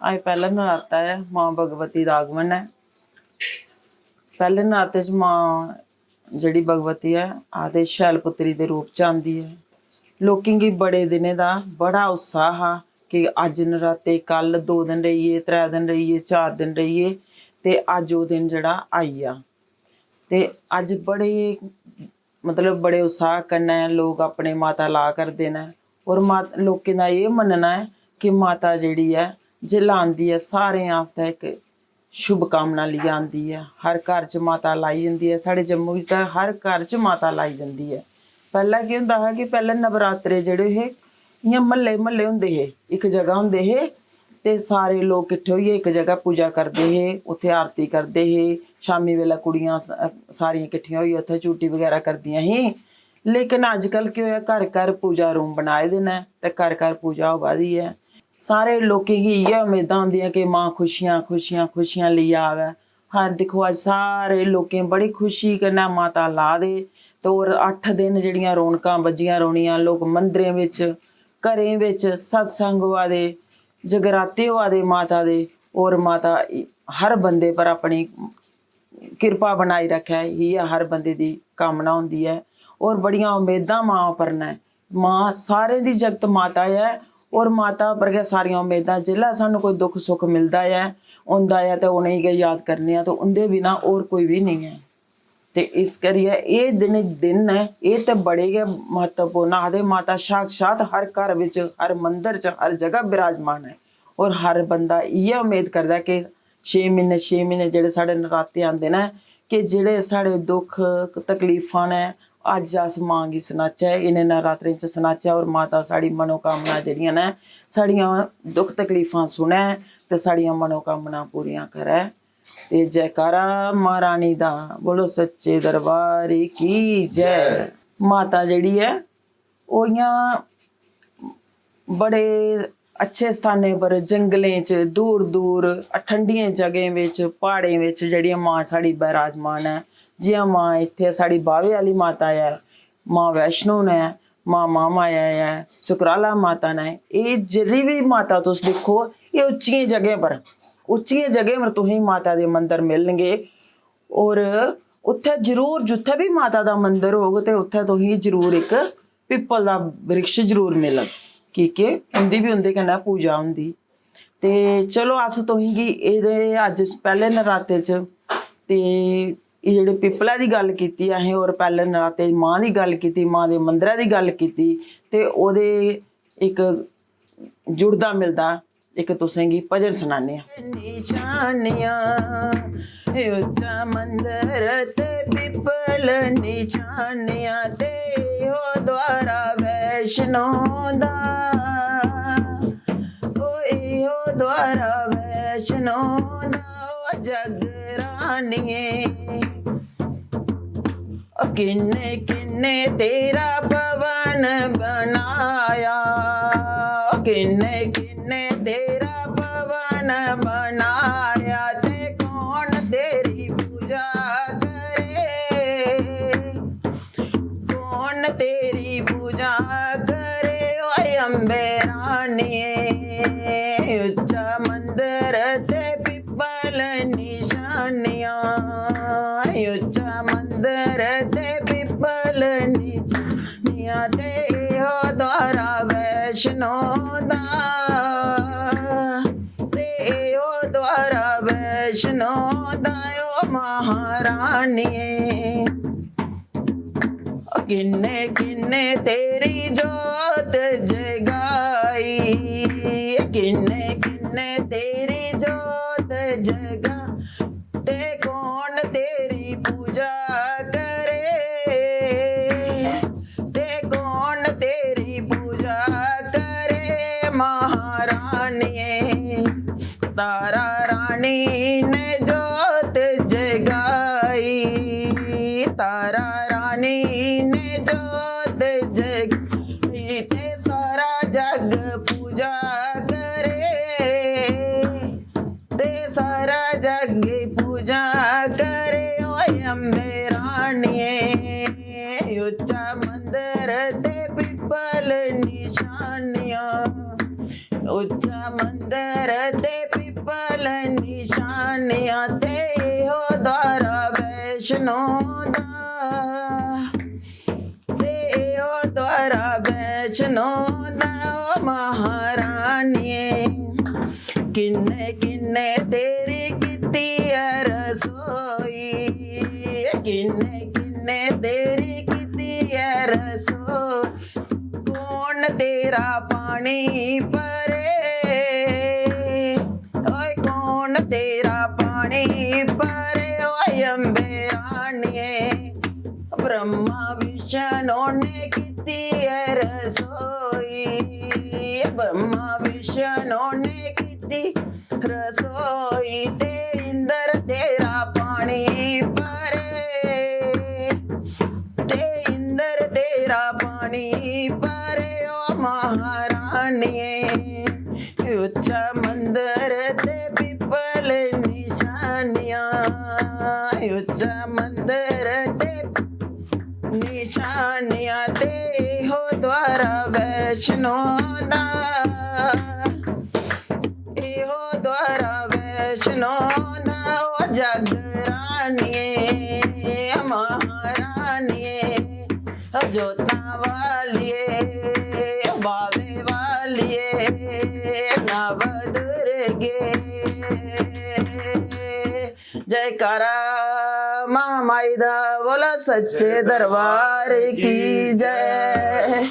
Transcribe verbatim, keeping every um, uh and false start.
अज्ज पैह्ला नराता ऐ, मां भगवती दा आगमन ऐ। पैह्ले नराते च मां जेह्ड़ी भगवती ऐ, आखदे शैल पुत्री दे रूप च आंदी ऐ। लोकें गी बड़े दिनें दा बड़ा उत्साह हा कि अज्ज नराते, कल दो दिन रेहिये, त्रै दिन रेहिये, चार दिन रेहिये, ते अज्ज ओह् दिन जेह्ड़ा आई गेआ। ते अज्ज बड़े, मतलब, बड़े उत्साह कन्नै लोक अपने माता ला करदे न। और मा-, लोकें दा एह् मन्नना ऐ कि माता जेह्ड़ी ऐ, जिसलै आंदी ऐ, सारें आस्तै इक शुभ कामना लेइयै आंदी ऐ। हर घर च माता लाई जंदी ऐ। साढ़े जम्मू च ते हर घर च माता लाई जंदी ऐ। पैह्लें केह् होंदा हा कि पैह्लें नवरात्रे जेह्ड़े हे, इ'यां म्हल्ले म्हल्ले होंदे हे, इक जगह होंदे हे, ते सारे लोक किट्ठे होइयै इक जगह पूजा करदे हे, उत्थै आरती करदे हे। शामी बेल्लै कुड़ियां स-, सारियां किट्ठियां होइयै उत्थै झूटी बगैरा करदियां ही। लेकिन अज्जकल केह् होआ, घर घर पूजा रूम बनाए दे न ते घर घर पूजा होआ दी ऐ। सारे लोकें गी इ'यै उम्मीदां होंदियां कि मां खुशियां, खुशियां, खुशियां लेइयै आवै। हर दिक्खो, अज्ज सारे लोकें बड़ी खुशी कन्नै माता ला दे, ते होर अट्ठ दिन जेह्ड़ियां रौनकां बज्जियां रौह्नियां। लोक मंदरें बिच, घरें बिच सत्संग होआ दे, जगराते होआ दे माता दे, होर माता हर बंदे पर अपनी किरपा बनाई रक्खै, इ'यै हर बंदे दी कामना होंदी ऐ। होर बड़ियां उम्मीदां मां उप्पर न। मां सारें दी जगत माता ऐ, होर माता उप्पर गै सारियां उम्मीदां। जेल्लै सानूं कोई दुख सुख मिलदा ऐ, औंदा ऐ, ते उ'नेंगी गै याद करने आं, ते उं'दे बिना होर कोई बी नेईं ऐ। ते इस करियै एह् दिन, दिन न, एह् ते बड़े गै म्हत्तवपूर्ण। आखदे माता साक्षात हर घर बिच, हर मंदर च, हर जगह विराजमान ऐ। होर हर बंदा इ'यै उम्मीद करदा कि छे म्हीने, छे म्हीने जेह्ड़े साढ़े नराते आंदे न, कि जेह्ड़े साढ़े दुख तकलीफां न, अज्ज अस मां गी सनाचै, इ'नें नरातें च सनाचै, होर माता साढ़ी मनोकामना जेह्ड़ियां न, साढ़ियां दुख तकलीफां सुनै ते साढ़ियां मनोकामना पूरियां करै। ते जयकारा मां रानी दा, बोलो सच्चे दरबार की जय। माता जेह्ड़ी ऐ, ओह् इ'यां बड़े अच्छे स्थानें पर, जंगलें च, दूर दूर ठंडियें जगहें बिच, प्हाड़ें बिच जेह्ड़ियां मां साढ़ी बराजमान ऐ। जि'यां मां इत्थै साढ़ी बाह्वे आह्ली माता ऐ, मां वैष्णो न, मां महामाया ऐ, सुकराला माता न, एह् जेह्ड़ी बी माता तुस दिक्खो, एह् उच्चियें जगहें पर, उच्चियें जगहें पर तुसेंगी माता दे मंदर मिलनगे। होर उत्थै जरूर, जित्थै बी माता दा मंदर होग, ते उत्थै तुसेंगी जरूर इक पिप्पल दा वृक्ष जरूर मिलग, की के उं'दी बी उं'दे कन्नै पूजा होंदी। ते चलो, अस तुसेंगी एह्दे अज्ज पैह्ले नराते च, ते एह् जेह्ड़े पिप्पला दी गल्ल कीती असें, होर पैह्ले नराते मां दी गल्ल कीती, मां दे मंदरै दी गल्ल कीती, ते ओह्दे इक जुड़दा मिलदा इक तुसेंगी भजन सनाने आं। निशानियां, उच्चा मंदर ते पिपल निशानियां, ते ओ द्वारा वैष्णो दा, ओ, ओ द्वारा वैष्णो दा, ओ जग रानिये। ओ किन्ने किन्ने तेरा भवन बनाया, ओ किन्ने किन्ने तेरा भवन बनाया, ते कौन तेरी पूजा करे, कौन तेरी पूजा करे, ओ अम्बे रानिये। उच्चा मंदर ते पिपल निशानियां, उच्चा मंदर ते पिपल निशानियां, ते ओ द्वारा वैष्णो दा, ते ओ द्वारा वैष्णो दा, ओ महारानिये। किन्ने किन्ने तेरी जोत जगाई, किन्ने किन्ने तेरी जोत जगा, ते कौन तेरी पूजा करे, ते कौन तेरी पूजा करे महारानिये। तारा रानी ने जोत जगाई, तारा रानी ने जोत जगाई, ते सारा जग पूजा करे, ते सारा जग पूजा करे, ओ अम्बे रानिये। उच्चा मंदर ते पिपल निशानियां, उच्चा मंदर ते पिपल निशानियां ते एहो द्वारा वैष्णो दा, ते एहो द्वारा वैष्णो दा। ओ महारानिये, किन्ने किन्ने तेरी कीती ऐ रसोई, किन्ने किन्ने तेरी कीती ऐ रसोई। कौन तेरा पानी भरे, ओए कौन तेरा पानी भरे, ओए अम्बे रानिये। ब्रह्मा विष्णु ने कीती ऐ रसोई, ब्रह्मा विष्णु ने कीती रसोई, ते इंद्र तेरा पानी भरे, ते इंद्र तेरा पानी भरे। ओ महारानिये, उच्चा मंदर ते पिपल निशानियां, उच्चा मंदर ते निशानियां, ते एहो द्वारा वैष्णो दा, एहो द्वारा वैष्णो दा। ओ जग रानिये, महारानिये, जोतां वालिये, बावे वालिये, नव दुर्गे। जयकारा महामाई दा, बोलो सच्चे दरबार की जय।